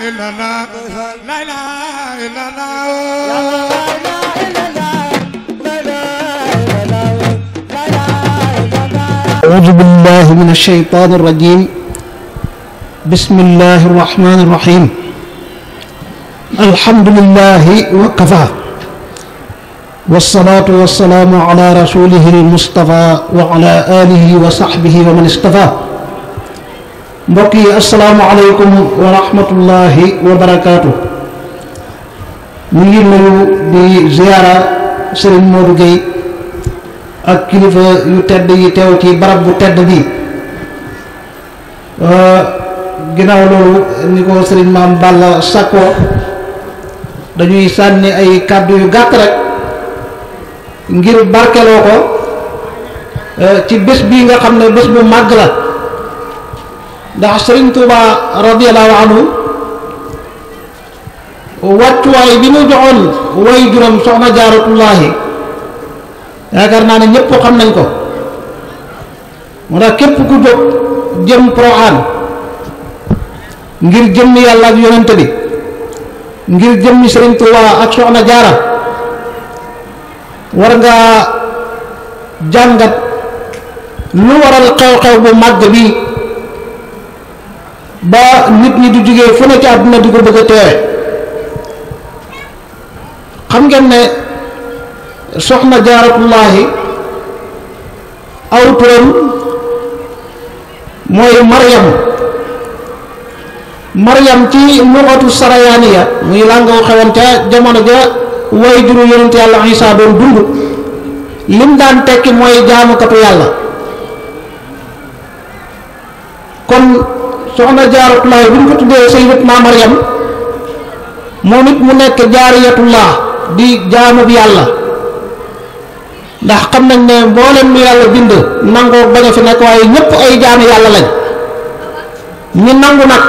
إلا الله لا إله إلا الله أعوذ بالله من الشيطان الرجيم بسم الله الرحمن الرحيم الحمد لله وكفى والصلاة والسلام على رسوله المصطفى وعلى آله وصحبه ومن اصطفى mbokk yi asalaamaaleykum wa rahmatullahi wa barakaatu. ñu ngi nuyu di ziyaara Serigne Modou Gueye ak kilifa yu tedd yi teew ci barab bu tedd bi ginnaaw loolu ni ko Serigne Maam Balla Sakko dañuy sànni ay kàddu yu gàtt rek ngir barkeloo ko ci bés bii nga xam ne bés bu màgg la. ndax Serigne Touba radiyallahu anhu wàccuwaay bi ñu joxoon way juróom soxna jaaratullahi yaakaar naa ne ñëpp xam nañ ko moo tax képp ku jóg jëm Porophane ngir jëmmi yàlla ak yonent bi ngir jëmmi Serigne Touba ak soxna jaara war nga jàngat lu waral xew-xew bu màgg bi ba nit ñi du jógee fu ne ci àdduna di ko bëgg a teewe xam ngeen ne soxna jaaratullahi aw turam mooy Maryam ci luxatu sarayaaniya muy làngoo xewoon ca jamono ja way juru yonent yàlla Isaa doon dund lim daan tekki mooy jaamukatu yàlla kon soxna jaaratullahi bu ñu ko tuddee sayyidatuna Maryam moom it mu nekk jaariyatullah di jaamu bi yàlla ndax xam nañ ne mboolem lu yàlla bind nangoo bañ a fi nekk waaye ñëpp ay jaami yàlla lañ ñi nangu nag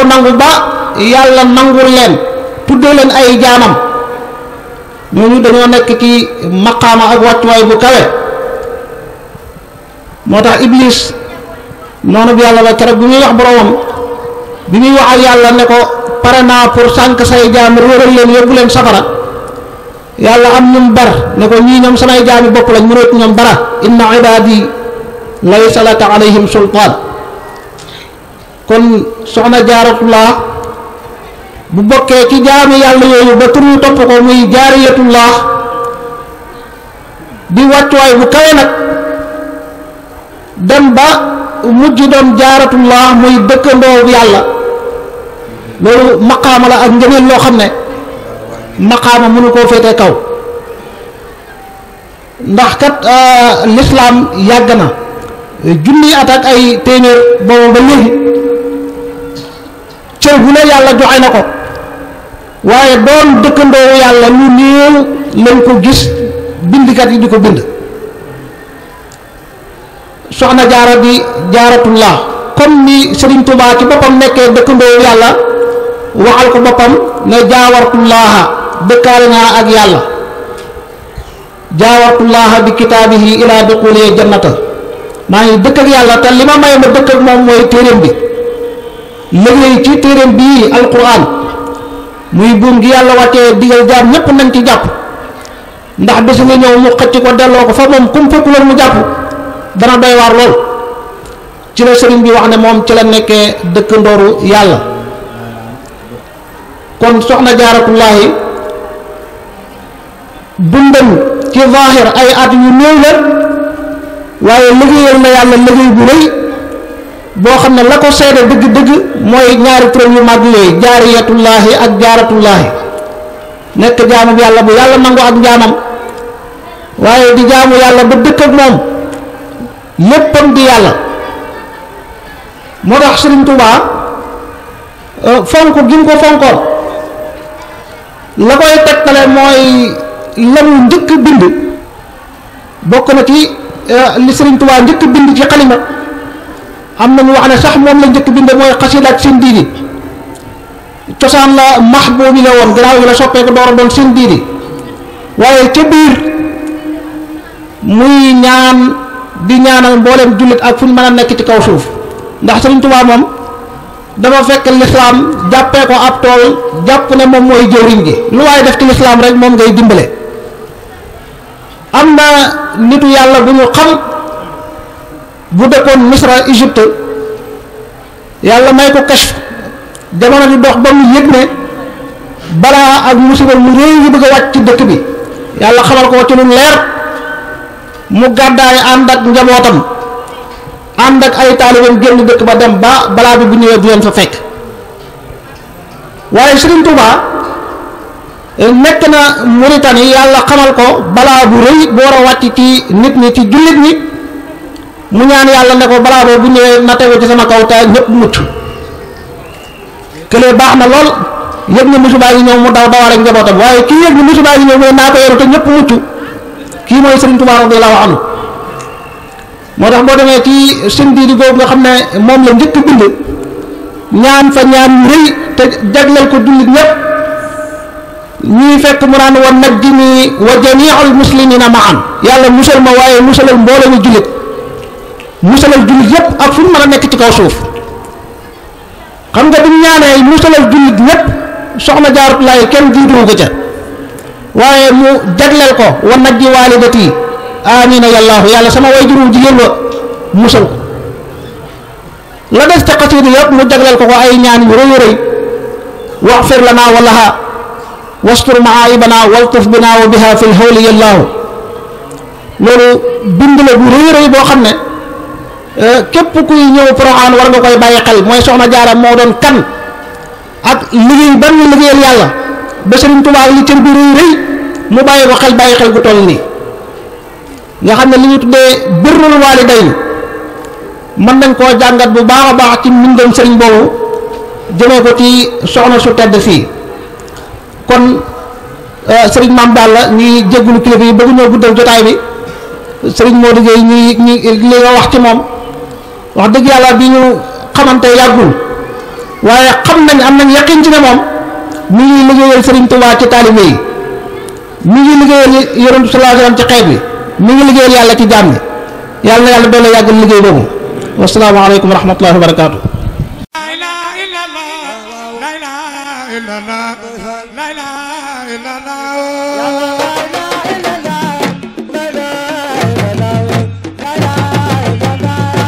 nangu ba yàlla nangul leen tuddee leen ay jaamam ñooñu dañoo nekk ci maqaama ak wàccuwaay bu kawe moo tax Iblis noonu bi yàlla ba keroog bi muy wax boromam bi muy wax ak yàlla ne ko pare naa pour sànq say jaam réeral leen yóbbu leen safara yàlla am ñum bar ne ko ñii ñoom samay jaami bopp lañ mënut ñoom dara inna ibadi laysa laka alayhim sultaan kon soxna jaaratullah bu bokkee ci jaami yàlla yooyu ba tur ñu topp ko muy jaariyatullah di wàccuwaay bu kawe nag dem ba mujj doon jaaratullah muy dëkkandoo yàlla loolu maqaama la ak ngëneel loo xam ne maqaama mënu koo féete kaw ndax kat lislaam yàgg na junni at ak ay téeméer boobu ba léegi cër bu ne yàlla joxe na ko waaye doon dëkkandoo yàlla lu néew lañ ko gis bindikat yi di ko bind soxna jaara di jaaratullah comme ni Serigne Touba ci boppam nekkee dëkkandoo yàlla waxal ko boppam ne jaawartullaha dëkkaale naa ak yàlla jaawartullaha bi kitaabihi ila duxuli jannata maa ngi dëkk ak yàlla te li ma may ma dëkk ak moom mooy téeréem bi liggéey ci téeréem bii alquran muy buum gi yàlla wàccee digal jaam ñépp nañ ci jàpp ndax bés nga ñëw mu xëcc ko delloo ko fa moom kum fekkuloon mu jàpp dana doy waar lool ci la sëriñ bi wax ne moom ci la nekkee dëkkandooru yàlla kon soxna jaaratullahi dundam ci zaahir ay at yu néew la waaye liggéeyal na yàlla liggéey bu rëy boo xam ne la ko seede dëgg-dëgg mooy ñaari turam yu mag yooyu jaariyatullahi ak jaaratullahi nekk jaamu bi yàlla bu yàlla nangu ak njaamam waaye di jaamu yàlla ba dëkk ak moom léppam di yàlla moo tax Serigne Touba fonk gi mu ko fonkoon la koy tegtale mooy la mu njëkk bind bokk na ci li Serigne Touba njëkk bind ci xalima am na ñu wax ne sax moom la njëkk bind mooy xasida ak seen diini cosaan la mahbubi la woon gannaaw gi la soppeeku door a doon seen diini waaye ca biir muy ñaan di ñaanal mboolem jullit ak fu ñu mën a nekk ci kaw suuf ndax Serigne Touba moom dafa fekk l'islam jàppee ko ab tool jàpp ne moom mooy jëwriñ gi lu waaye def ci l'islam rek moom ngay dimbale. am na nitu yàlla bu ñu xam bu dëkkoon Misra Égypte yàlla may ko kashf jamono di dox ba mu yëg ne balaa ak musiba mu réy yi bëgg a wàcc ci dëkk bi yàlla xamal ko ci lu leer mu gàddaay ànd ak njabootam ànd ak ay taalibeem génn dëkk ba dem ba balaa bi bu ñëwee du leen fa fekk. waaye Serigne Touba nekk na Mauritanie yàlla xamal ko balaa bu rëy bu war a wàcc ci nit ñi ci jullit ñi mu ñaan yàlla ne ko balaa boobu bu ñëwee na tegu ci sama kaw te ñëpp mucc këlee baax na lool yëg na musibaa yi ñëw mu daw dawal ak njabootam waaye kii yëg na musibaa yi ñëw mooy naa ko yoru te ñëpp mucc kii mooy Serigne Touba radiyallahu anhu. moo tax boo demee ci seen diidi googu nga xam ne moom la njëkk bind ñaan fa ñaan yu rëy te jagleel ko jullit ñëpp ñuy fekk mu naan wa najjini wa jami'ul muslimina ma'an yàlla musal ma waaye musalal mbooloo mi jullit musalal jullit yëpp ak fu ñu mën a nekk ci kaw suuf. xam nga bi mu ñaanee musalal jullit ñëpp soxna Jaaratu Laay kenn jiituwu ko ca waaye mu jagleel ko wa najji waalidati amina yàllaahu yàlla sama way juru jigéen wa musal ko la des ca xasiida yëpp mu jagleel ko ay ñaan yu rëy rëy waxfir lana wa laha wastur maaibana waltuf bina wa biha fil hawli yàllaahu loolu bind la bu rëy rëy boo xam ne képp kuy ñëw Porokhane war nga koy bàyyi xel mooy soxna Jaara moo doon kan ak liggéey ban ñu liggéeyal yàlla ba Serigne Touba li cër bi rëy rëy mu bàyyi ko xel bàyyi xel gu toll nii nga xam ne li ñu tuddee birrul waalidayn mën nañ koo jàngat bu baax a baax ci mbindam sëriñ boobu jëmee ko ci soxna su tedd fii. kon sëriñ Maam Balla ñuy jéggulu kilifa yi bëgg ñoo guddal jotaay bi sëriñ Modou Gueye ñi li nga wax ci moom wax dëgg yàlla bi ñu xamante yàggul waaye xam nañ am nañ yaqin ci ne moom mi ngi liggéeyal sëriñ Touba ci taalibe yi mi ngi liggéeyal Yonent bi sallallahu alayhi wasallam ci xeet bi mi ngi liggéeyal yàlla ci jaam bi yàlla na yàlla doole yàggal liggéey boobu wassalaamu aleykum wa rahmatullahi wa barakaatu. La